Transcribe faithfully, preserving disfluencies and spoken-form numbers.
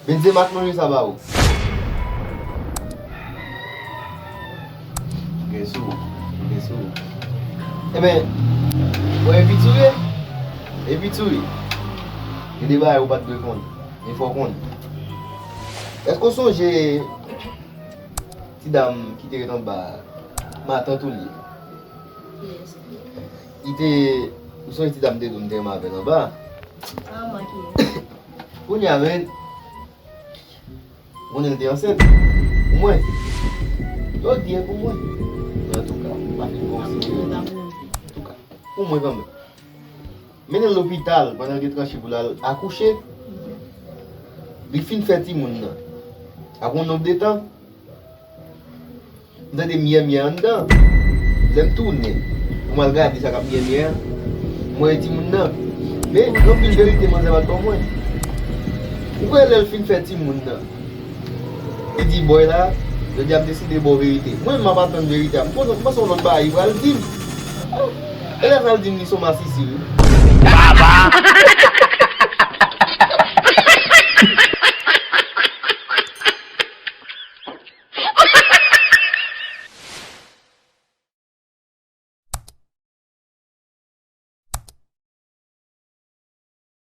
Benzema k manje sa ba ou. Gen sou, gen sou. Ebyen, bon, epi tou ye. Epi tou ye. Gen de bagay ou pa t dwe konn. Men fò w konn. Èske w sonje ti dam ki te ret anba a? Matant ou li ye. Li te, ou sonje ti dam te di w m te renmen avè l anba a? Ah, manke. Kounye a, men, konnen l te ansent. Pou mwen. Yo di e pou mwen. Men antouka, m pa fin konsidere. Antouka, pou mwen kanmenm. Mennen l lopital pandan l gen tranche pou l al akouche. Li fin fè timoun nan. Apre yon nonb de tan, m tande myè myè anndan. Lè m tounen pou m al gade sa k ap myè myè a, m wè e timoun nan. Men, gen anpil verite manzè pa t ban mwen. Ou kwè lè l fin fè timoun nan, li di bòy la, jodi a m deside ba w verite. Mwen menm m ap atann verite a. M panse, m panse yon lòt bagay li pral di m. E lè sa l di m li se yon masisi wi. Papa!